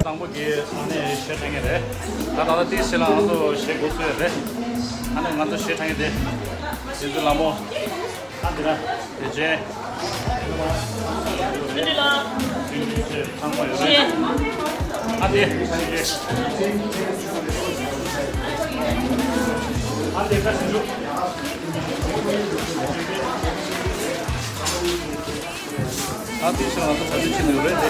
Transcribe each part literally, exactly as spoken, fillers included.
དང་པོ་གི་ས་གནས་གཞས་འཁྲབ་མཁན་རེད། ད་ད་ལྟ་དེའི་ཕྱི་ལ་ང་ཚོ་གཞས་འགོ་ཚུགས་ཡོད་རེད། ཨ་ནི་ང་ཚོ་གཞས་འཁྲབ་མཁན་དེ་འཛིན་གྲྭ་ལ་མོ། ཨ་འདི་ར། དེ་རྗེས། ཚང་མ་ཡོད་རེད། ཨ་འདི། ཨ་འདི་ཁ་ཞིག་འཇུག་ཨ་དེ་ཕྱིར་ང་ཚོ་ག་ཚོད་ཕྱིན་ཡོད་རེད་དེ།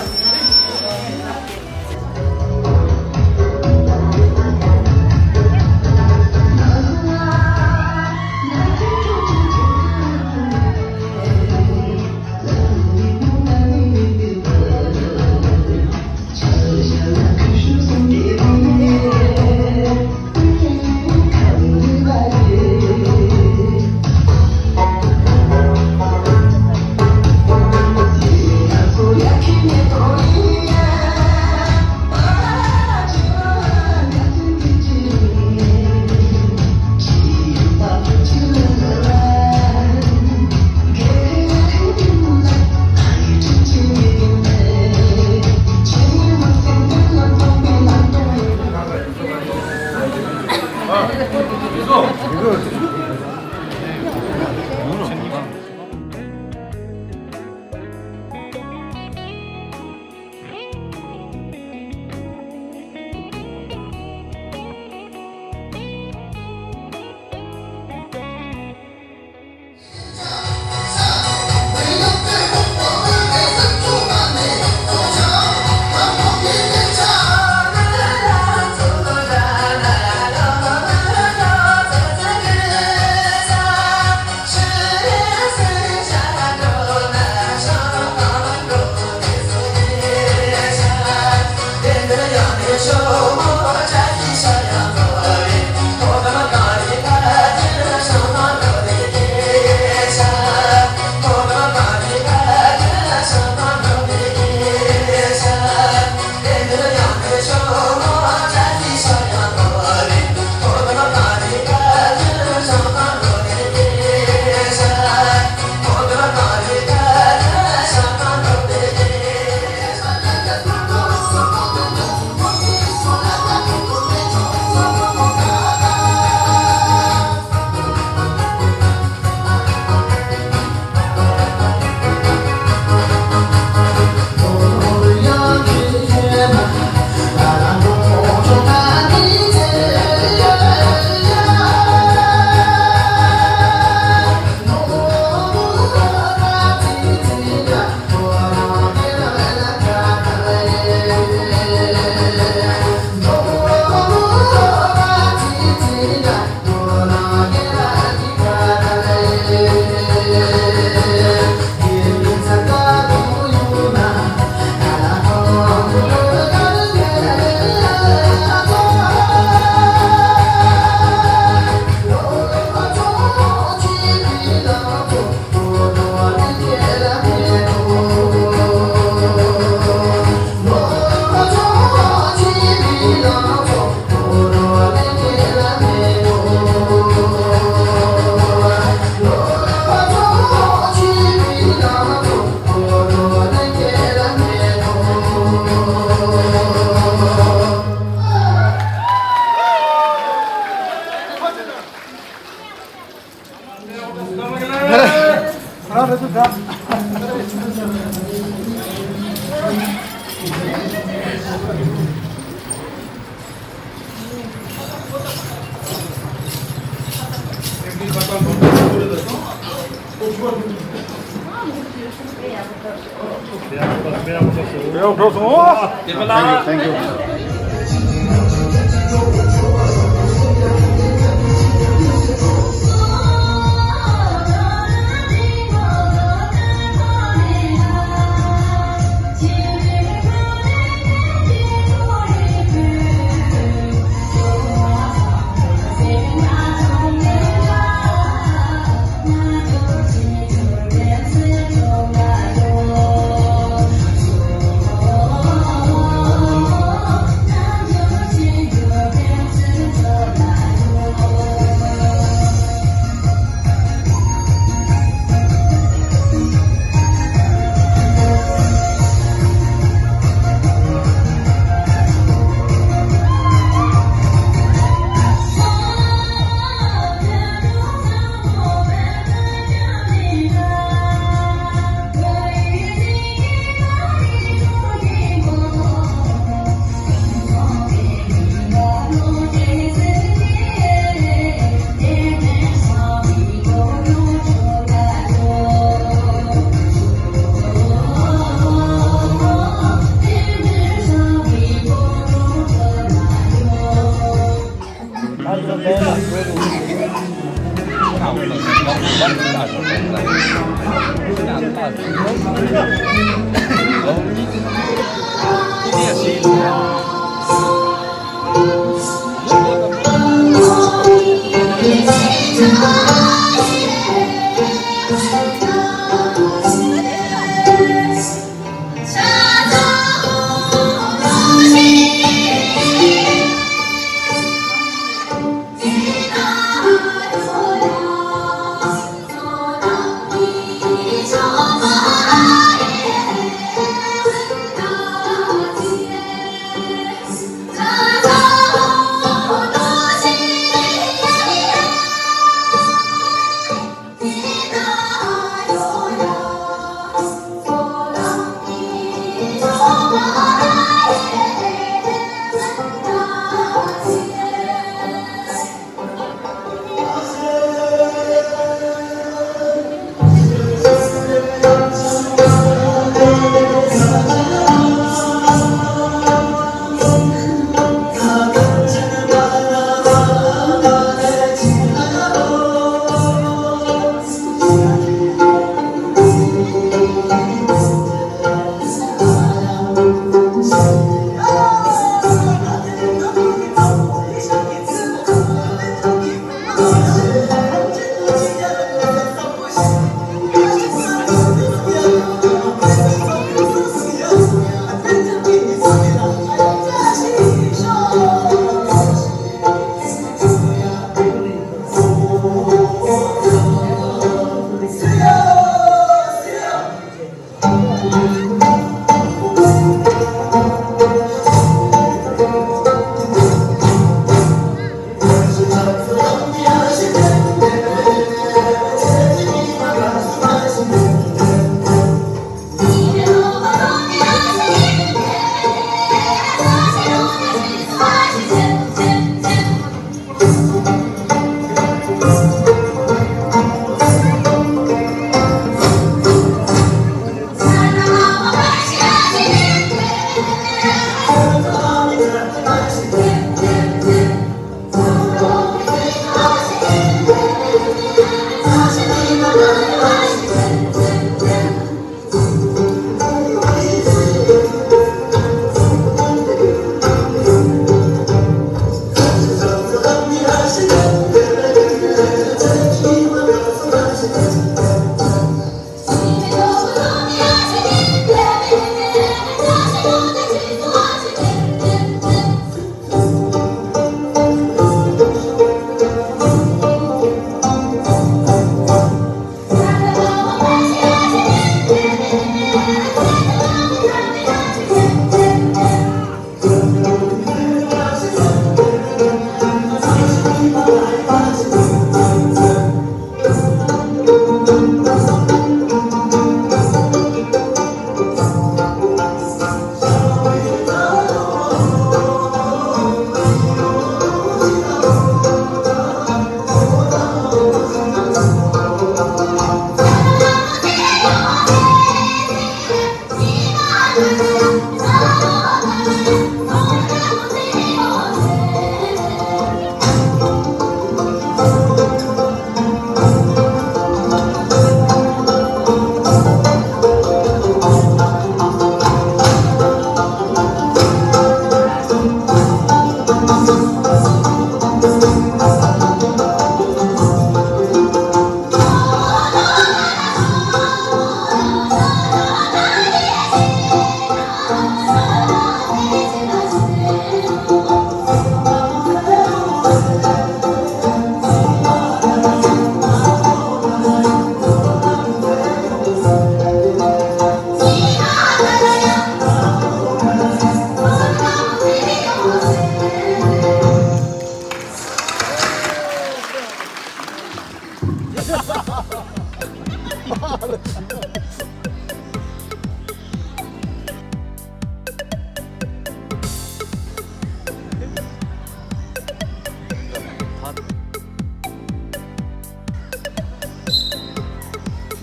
Thank you, thank you.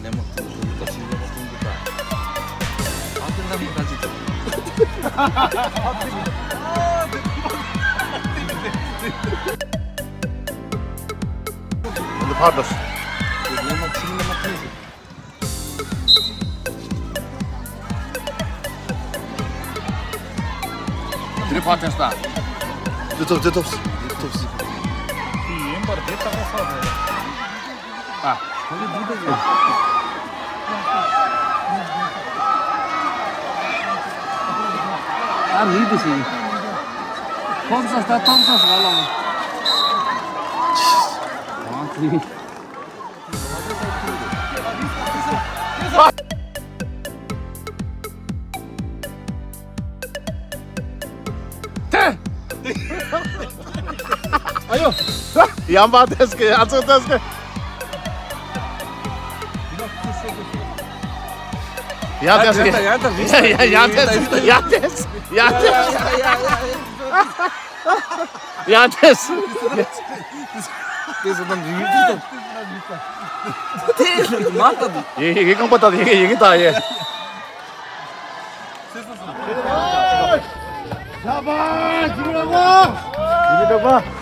ནས་མ་ཁུངས་ཁུངས་ཀ་ཆིང་ལ་མ་ཁུངས་ཀ་ཨ་ཏི་ལ་མ་ཀ་ཅི་ཏོ། འདི་ཕར་དང་། ནས་མ་ཆིང་ལ་མ་ ཁ་ཐེངས་ད། དེ་ཐོབ་དེ་ཐོབ་དེ་ཐོབ་སི། དེ་ཡིན་པར་དེ་ལྟ་བ་ས་རེད། ཨ། ཨ་རིག་དེ་ཞིག་ཐོབ་ས་ད་ཐོབ་ས་ས་ལ། ཨ་ཙི། ཨ་ཡོ། ཡམ་པ་ཏེས་ཀེ་ཨ་ཙོ་ཏེས་ཀེ། ཡ་ཏེས་ཀེ། ཡ་ཏེས་ཡ་ཏེས་ཡ་ཏེས། ཡ་ཏེས། དེ་སོ་དང་རིག་རིག་དང་། དེ་མ་ལྟ་དུ། ཡེ་ཡེ་གང་པ་ལྟ་ཡེ་ཡེ་ཡེ་ལྟ་ཡེ། ཤ་བ་ཇི་ར་བ། ཇི་ར་བ།